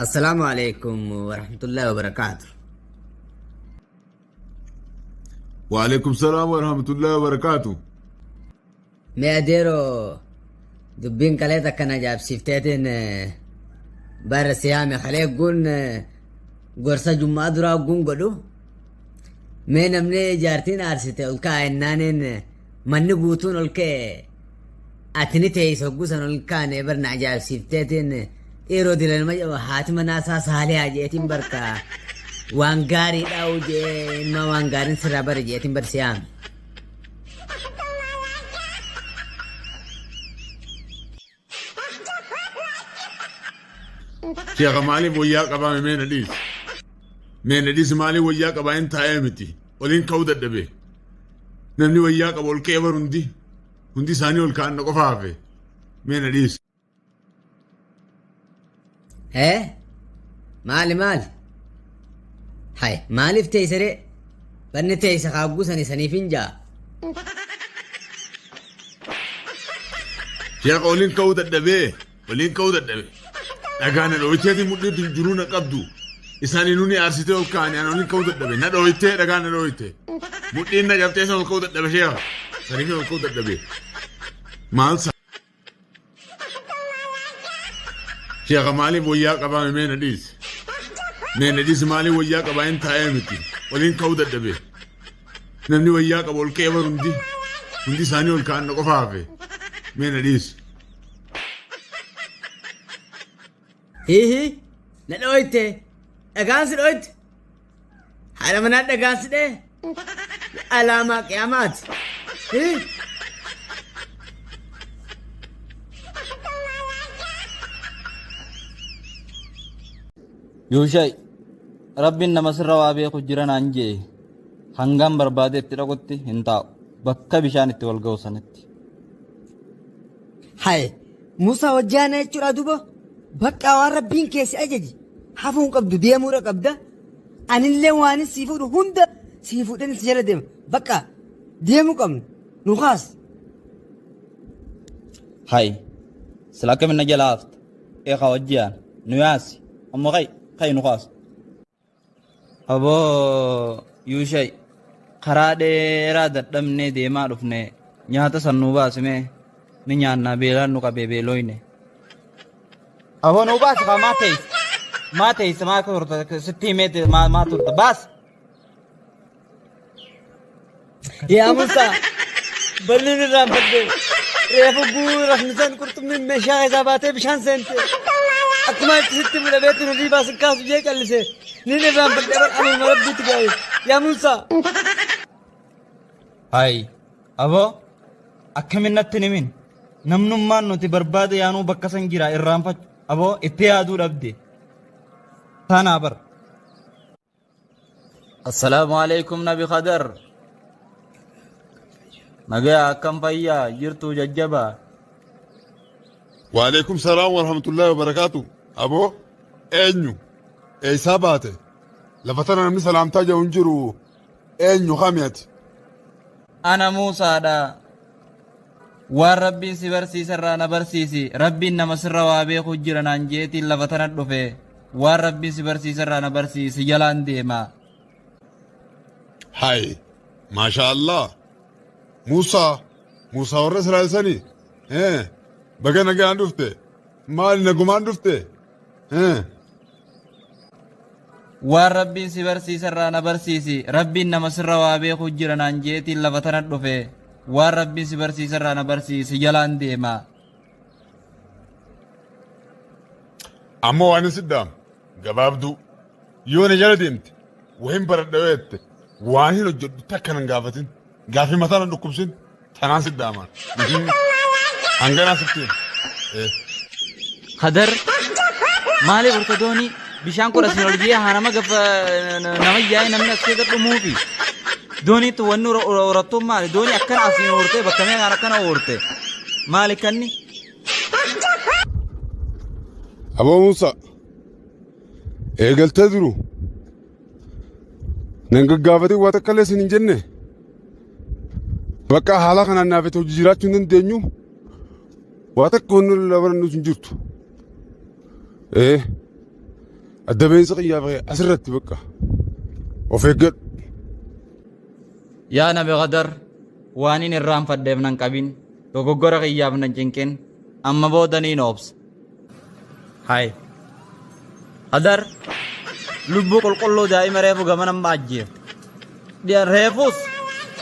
Assalaamu alaikum warahmatullahi wabarakaatu. Waalaikum salaam warahmatullahi wabarakaatu. Mee adeeroo dubbiin kalee takka na ajaa'ibsiifteetiin bara siyaame kalee guun gorsa jummaa duraa guun godhu mee namni jaartiin aarsite ol ka'a ennaaniin manni guutuun ol ka'e ati ni teeysa hogguu san ol kaane bar na ajaa'ibsiifteetiin dhiiroo dilanuma haati manaa isaa saalihaa jeetiin barka waan gaariidha jee ilma waan gaariin sirraa bare jeetiin bar siyaame. Sheekha maaliif wayyaa qabaa mee na dhiisi. Mee na dhiisi maaliif wayyaa qabaa hin taa'ee miti. Oliin ka'uu dadhabe. Namni wayyaa qabu ol ka'ee bar hundi. Hundi isaanii ol ka'an na qofa hafe. Mee na dhiisi. Hee? Maali maali? Hay maaliif teeysa ree? Banni teeysa kaagguu sani saniif hin jaa. Sheekha oliin ka'uu dadhabee. Oliin ka'uu dadhabe. Dhagaa na dhooyteeti mudhiitu jiruu na qabdu. Isaanii nuni aarsitee ol ka'anii ani oliin ka'uu dadhabe. Na dhooytee dhagaa na dhooyte. Mudhiin na cabxee san ol ka'uu dadhabe sheekha. Saniif ol ka'uu dadhabe. Maal sa. Sheekha maaliif wayyaa qabaa mee na dhiisi. Mee na dhiisi maaliif wayyaa qabaa hin taa'ee miti. Oliin ka'uu dadhabe. Namni wayyaa qabu ol ka'ee bar hundi. Hundi isaanii ol ka'an na qofa hafe. Mee na dhiisi. Hihi na dhooyte dhagaan si dhooyte haadha manaa dhagaan si dhee alaamaa qiyaamaati. Hii. Yuusha'i, Rabbiin nama sirra waa beeku jira naan je'e hangaan barbaade itti dhaqutti hin taa'u. Bakka bishaan itti wal ga'u sanitti. Hay Musaa wajjaana jechuudha duba bakka waan rabbiin kee si ajaje hafuu hin qabdu deemuudha qabda anillee waan sii fuudhu hunda sii fuudheen si jala deema bakka deemuu qabna nu kaas. Hay sila akkamiin na jala hafta? Eekaa wajjiyaan nu yaasi amma kai kai nu kaas. Aboo Yuusha'i karaa dheeraa dadhabnee deemaa dhufne nyaata san nuu baasi mee ni nyaannaa beelaan nu qabee beelooyne. Aboo nuu baasi kaa maa teessa maa teessa maa turta sitti himee maa maa turta baasi. Yaa Musaa balliin irraanfadhe reefu guurafni san qurxummiin meeshaa keessaa baatee bishaan seente. Akkuma itti sitti mudhabeetti nu riibaa sin kaasu jee callise. Nin irraanfadhe bar amanuma rabbiitti gaa'e. Yaa Musaa. Hayi aboo akkamin natti hin himin namnummaan nuti barbaada yaanuu bakka san jira irraanfachu aboo itti yaaduu dhabde tanaa bar. Assalaamu alaikum Nabi Khadar. Nagaya akkam fayyaa jirtuu jajjabaa. Waalaikum salaam warahmatullahi wabarakaatu. Aboo eenyu eessaa baate lafa tana namni salaamtaa jedhu hin jiru eenyu kami ati? Ana Muusaadha. Waan Rabbiin si barsiise irraa na barsiisi. Rabbiin nama sirra waa beeku jira naan jeetiin lafa tana dhufe. Waan Rabbiin si barsiise irraa na barsiisi jalaan deema. Hay maashaa Allah Muusaa Muusaa warra Israa'el sanii baga nagaan dhufte maali nagumaan dhufte. Waan Rabbiin si barsiise irraa na barsiisi. Rabbiin nama sirra waa beeku jira naan jeetiin lafa tana dhufe. Waan Rabbiin si barsiise irraa na barsiisi jalaan deema. Ammoo waan hin siddaam gabaabduu yoo na jala deemte wahin baradha yoo jette waan hin hojjedhu takka nan gaafatin gaafii mataa nan dhukkubsin tanaan siddaamaan. Hanganaa sitti hima. Kadar maaliif horta doonii bishaan kun asiin ol jee haa nama gafa nama yaa'ee namni as keessa dhumuufi. Dooniitti wanni horattuun maali? Doonii akkana asiin hortee bakka meeqaan akkana horte? Maali kanni? Aboo Muusaa eegaltee duru nan gaggaafatee waa takka illee sin hin jenne bakka haala kanaan naaf itti hojii jiraachuu hin dandeenyu waa takka wanni lolaa barannu hin jirtu. Ee adda beensa qiyyaaf asirratti bakka of eeggadhu. Yaa Nabi Qadar, waan inni irraanfadheef nan qabin, dogoggora kiyyaaf nan cinqin, amma booda niin obsa. Hay. Qadar, lubbuu qulqulluu daa'ima reefu gama nama ajjeefte. Reefus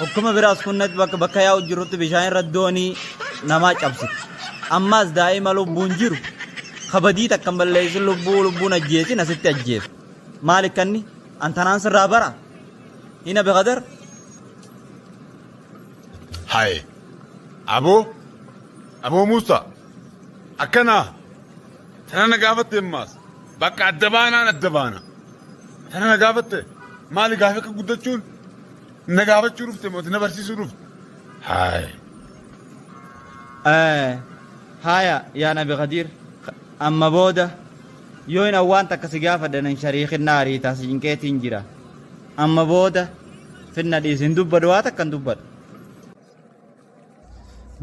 hokkuma biraas kunnatti bakka bakka yaa'u jirutti bishaan irra doonii namaa cabsite. Ammaas daa'ima lubbuun jiru kabadii takka hin balleessin lubbuu lubbuun ajjeesin asitti ajjeefte. Maali kanni? Antanaan sirraa bara. Hin Nabi Qadar? Haye. Aboo. Aboo Muusaa. Akkanaa. Tana na gaafatte ammaas. Bakka adda baanaan adda baana. Tana na gaafatte maali gaafa akka guddachuun na gaafachuu dhufte mooti na barsiisuu dhufte. Haye. Haya yaa Nabi Khadiir, amma booda yoo hin waan takka si gaafadhe nan shariikinna ariitaa si cinqeetiin jira. Amma booda finna dhiisin dubbadhu waa takka hin dubbadhu.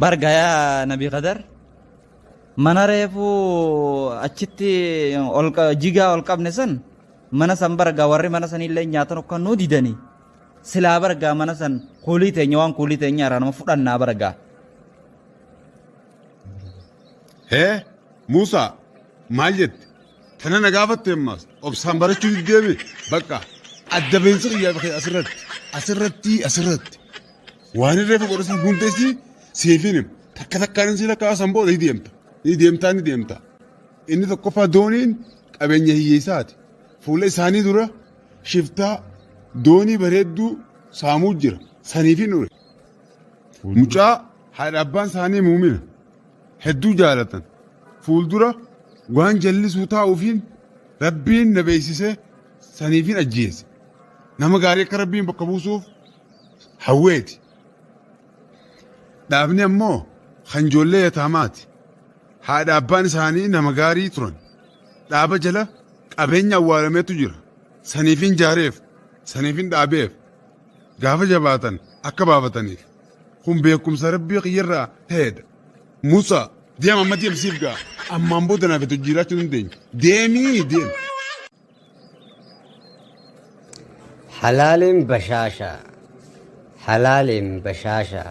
Barga yaa Nabi Khadar, mana reefuu achitti ol jigaa ol qabne san mana san bargaa warri mana sanillee nyaatan ukkan nuu didanii. Silaa bargaa mana san kuulii teenya waan kuulii teenya irraa nama fudhannaa bargaa. Hee Muusaa maal jette? Tana na gaafatte ammaas obsaan barachuu diddeemi bakka adda beensa qiyyaaf asirratti asirratti asirratti waan irra godhu san hundeessi siifin hima takka takkaan si lakkaa san booda ni deemta ni deemtaa ni deemta. Inni tokkoffaa dooniin qabeenya hiyyeessaati. Fuula isaanii dura shiftaa doonii bareedduu saamuu jira saniifin ture. Mucaa haadha abbaan isaanii muumina hedduu jaalatan fuuldura waan jallisuu taa'uufiin rabbiin na beeksisee saniifin ajjeese. Nama gaarii akka rabbiin bakka buusuuf hawweeti. Dhaabni ammoo kan ijoollee yataamaati. Haadha abbaan isaanii nama gaarii turan. Dhaaba jala qabeenya awwaalameetu jira. Saniifin jaareef, saniifin dhaabeef. Gaafa jabaatan akka baafataniif. Kun beekumsa rabbii kiyyarraa ta'edha. Musa deem amma deem siif ga'a. Ammaan booda naaf itti jiraachuu dandeenya. Deemii deem. Halaaliin bashaasha. Halaaliin bashaasha.